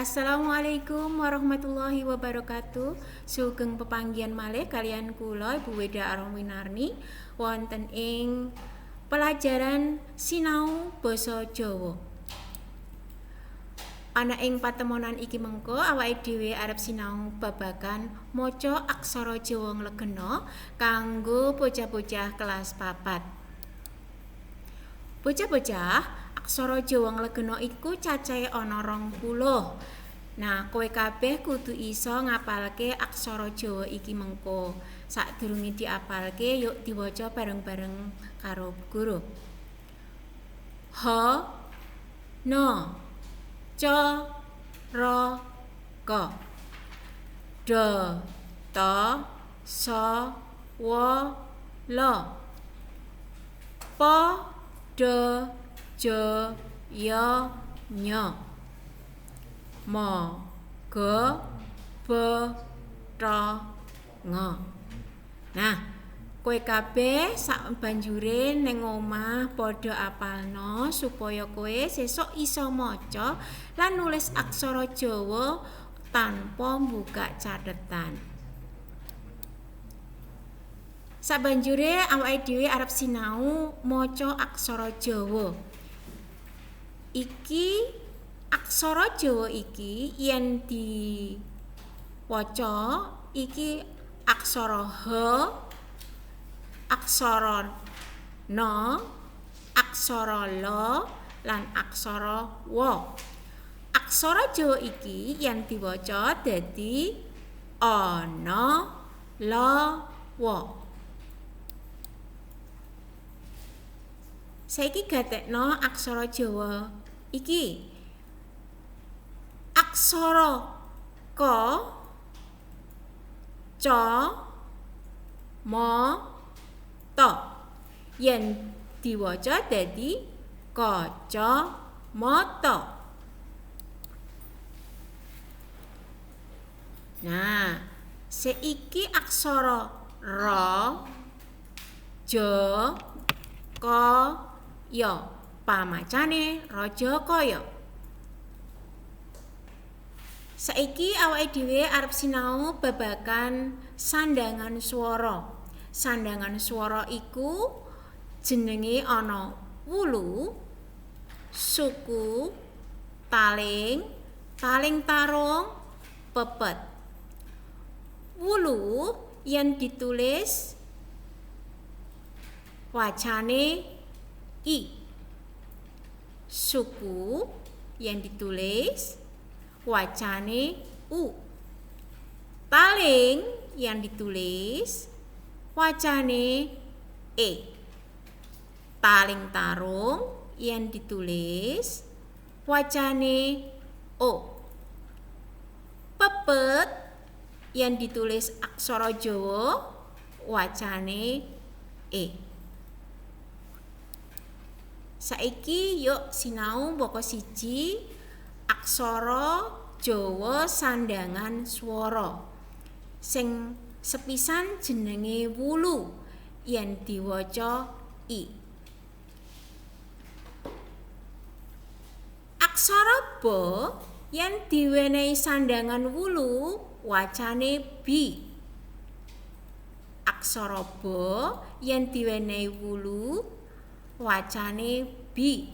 Assalamualaikum warahmatullahi wabarakatuh. Sugeng pepanggihan malih kaliyan kula Ibu Weda Arum Winarni wonten ing pelajaran sinau basa Jawa. Ana ing patemonan iki mengko awake dhewe arep sinau babagan maca aksara Jawa nglegena kanggo bocah-bocah kelas 4. Bocah-bocah, aksara Jawa nglegena iku cacahe ana 20. Nah, kowe kabeh kudu iso ngapalke aksara Jawa iki mengko. Sadurunge diapalke, yuk diwaca bareng-bareng karo guru. H, N, C, R, K, D, T, S, W, L, P, D, J, Y, Ny, M, G, B, T, Ng. Nah, kowe kabeh sak banjure ning omah padha apalno supaya kowe sesuk iso maca lan nulis aksara Jawa tanpa mbuka cathetan. Sabanjure awake dhewe arep sinau maca aksara Jawa. Iki aksara Jawa iki yen diwaca iki aksara H, aksara N, aksara L lan aksara W. Aksara Jawa iki yen diwaca dadi ana la wa. Saiki gatekno aksara Jawa iki. Aksara K, C, M, T. Yen diwaca dadi kacamata. Nah, saiki aksara R, J, K, Y. Pamacane Rajakaya. Saiki awake dhewe arep sinau babagan sandhangan swara. Sandhangan swara iku jenenge ana wulu, suku, taling, taling tarung, pepet. Wulu yen ditulis wacane i. Suku yen ditulis wacane u. Taling yang ditulis wacane e. Taling tarung yang ditulis wacane o. Pepet yang ditulis aksara Jawa wacane e. Saiki yuk sinau baka siji aksara Jawa sandhangan swara. Sing sepisan jenenge wulu yen diwaca i. Aksara ba yen diwenehi sandhangan wulu wacane bi. Aksara ba yen diwenehi wulu wacane bi.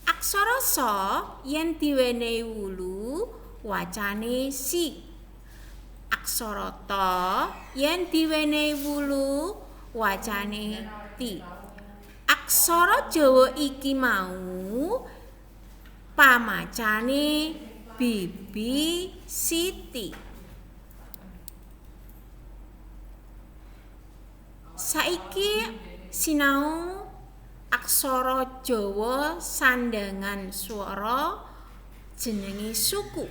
Aksara sa yen diwenehi wulu wacane si. Aksara ta yen diwenehi wulu wacane ti. Aksara Jawa iki mau pamacane Bibi Siti. Saiki sinau aksara Jawa sandhangan swara jenenge suku.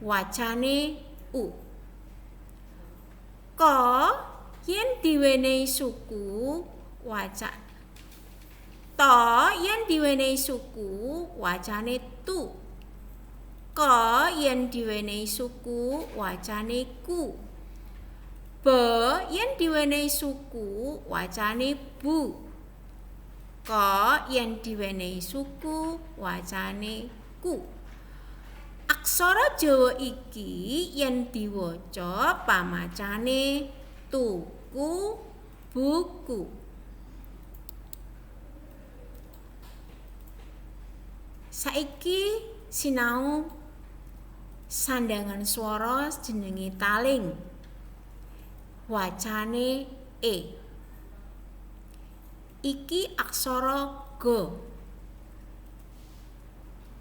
Wacane u. Ka yen diwenehi suku waca ta yen diwenehi suku wacane tu. Ka yen diwenehi suku wacane ku. Ba yen diwenehi suku wacane bu. Ka yen diwenehi suku wacane ku. Aksara Jawa iki yen diwaca pamacane tuku buku. Saiki sinau sandhangan swara jenenge taling. Wacane e. Iki aksara ga.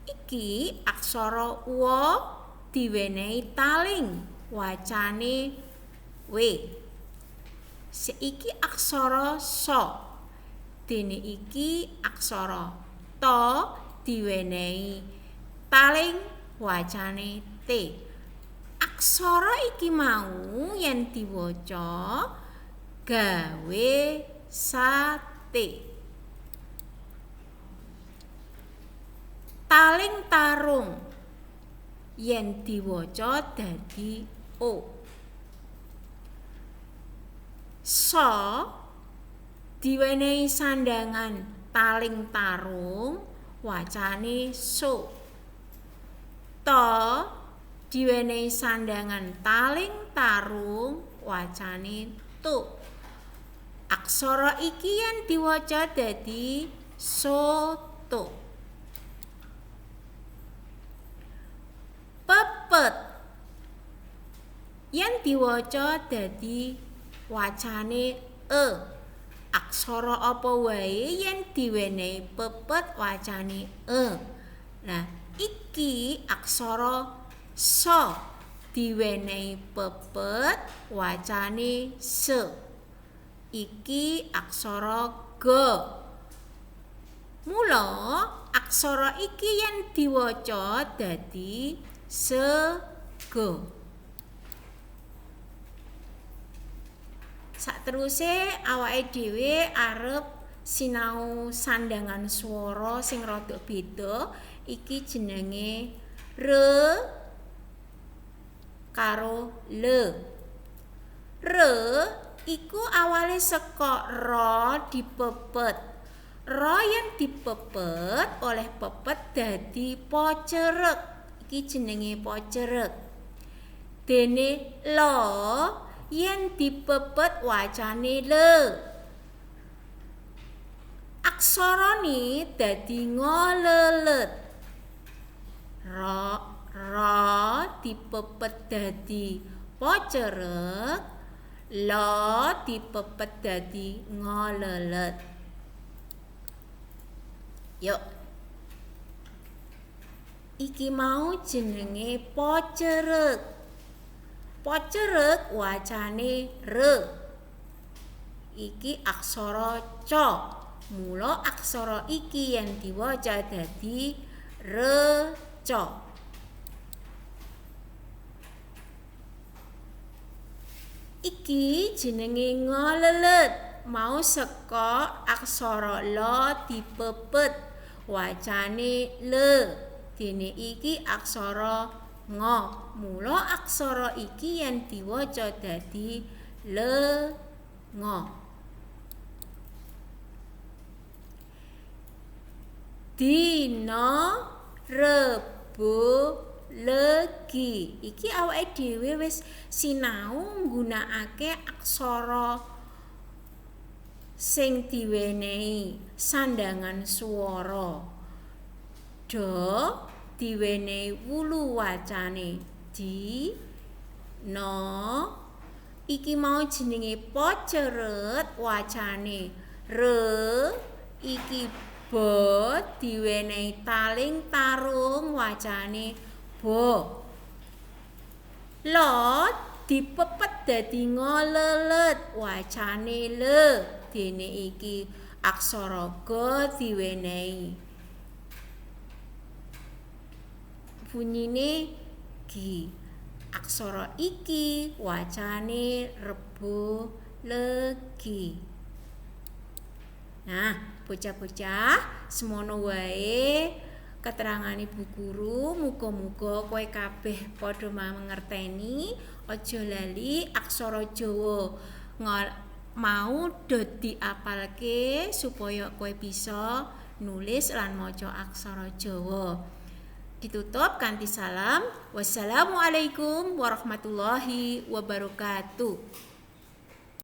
Iki aksara wa diwenehi taling, wacane w. Saiki aksara sa. Dene iki aksara ta diwenehi taling, wacane t. Aksara iki mau yen diwaca gawe sate. Taling tarung yen diwaca dadi o. Sa diwenehi sandhangan taling tarung, wacane so. Ta diwenehi sandhangan taling tarung, wacane to. Aksara iki yen diwaca dadi soto. Pepet yen diwaca dadi wacane e. Aksara apa wae yen diwenehi pepet wacane e. Nah, iki aksara sa diwenehi pepet wacane se. Iki aksara ga. Mula aksara iki yen diwaca dadi sega. Sakteruse awake dhewe arep sinau sandhangan swara sing rada beda. Iki jenenge re karo le. Re iku awale saka ra dipepet. Ra yen dipepet oleh pepet dadi pocerek. Iki jenenge pocerek. Dene la yen dipepet wacane le. Aksarane dadi ngolelet. Ra ra dipepet dadi pocerek, la dipepet dadi ngolelet. Yuk. Iki mau jenenge pocerek. Pocerek wacane re. Iki aksara ca. Mula aksara iki yen diwaca dadi reca. Iki jenenge ngolelet. Mau saka aksara la dipepet wacane le. Dene iki aksara ngo. Mula aksara iki yen diwaca dadi le ngo. Dina Rebo Legi. Iki awake dhewe wis sinau nggunakake aksara sing diwenehi sandhangan swara. Do diwenehi wulu wacane di, no. Iki mau jenenge poceret wacane re. Iki bo diwenehi taling tarung wacane bo. Lo dipepet dadi ngolelet wacane le. Dene iki aksara ga diwenehi bunyine gi. Aksara iki wacane Rebo Legi. Nah, bocah-bocah, semono wae keterangane Bu Guru. Muga-muga kowe kabeh padha mangerteni. Aja lali aksara Jawa mau do diapalke supaya kowe bisa nulis lan maca aksara Jawa. Ditutup kanthi salam. Wassalamualaikum warahmatullahi wabarakatuh.